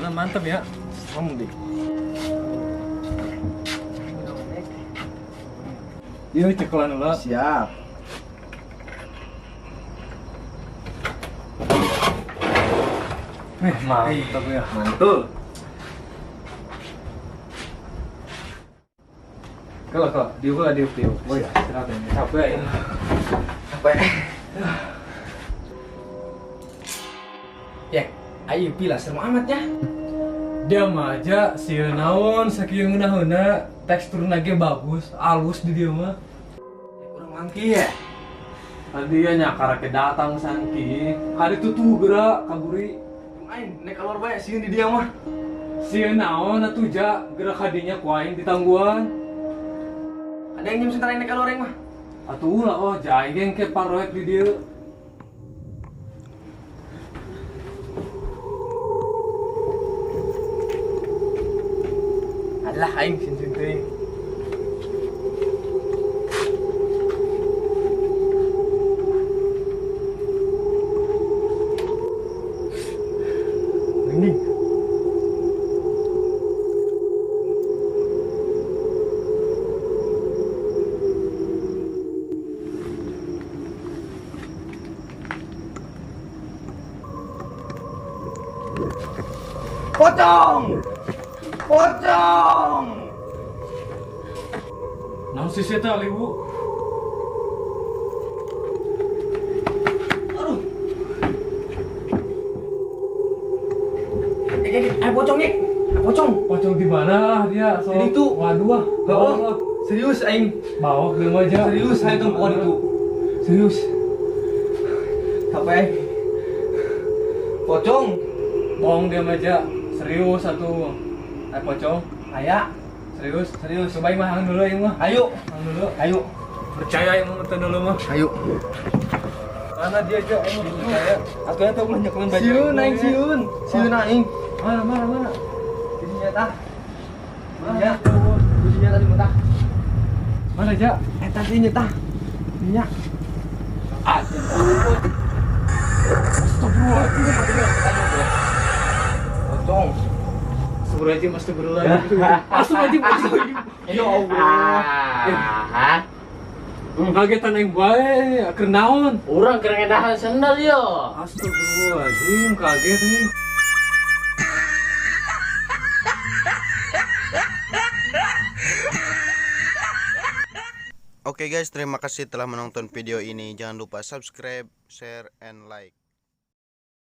Rasanya mantep ya. Serem deh. Iya, cekelan lah. Siap. Mantap ya. Mantul. Kalau diuk lah, diuk. Woi, istirahat ini. Capek ini. Capek. Ya, ayo pila serem amat ya. Diam aja, sieun naon sakieu ngeunahna, teksturna ge bagus, alus di dieu mah. Kurang mangki ya. Tadi ya nya karake datang sangki. Kali tuh gerak kaburi. Main nek keluar bae sieun di dia mah. Sieun naon atuh ja, gerak hadinya ku aing ditangguan. Ada yang nyium sentara nek keluar mah. Atuh ulah oh ja aing ge engke paroek di dieu. Alah aing sieun teuing. Ini. Pocong! Pocong! Naon sih eta liwu? Aduh. Pocong nih. Pocong. Pocong di mana dia? So, di itu. Waduh ah. Oh, serius aing. Bawa ke aja. Serius aing tuh pohon itu. Serius. Capek. Pocong. Bohong dia aja. Serius satu. Ayo pocong. Aya. Serius, serius. Coba mah hang dulu aing mah. Ayo. Hang dulu. Ayo. Percaya aing mah dulu mah. Ayo. Mana dia aja aing mah percaya. Atuh eta ulah nyekelan baju. Sieun aing sieun. Sieun aing. Mana mana mana. Di senjata. Mana? Di senjata di mentah. Mana ja? Eta di nyata. Minyak. Ah. Astagfirullahaladzim. Pocong. Astagfirullahaladzim, astagfirullahaladzim. Astagfirullahaladzim. Ya Allah. Kagetan aing bae, keur naon? Urang keur ngedahan sendal yo. Astagfirullahaladzim, kaget nih. Oke guys, terima kasih telah menonton video ini. Jangan lupa subscribe, share, and like.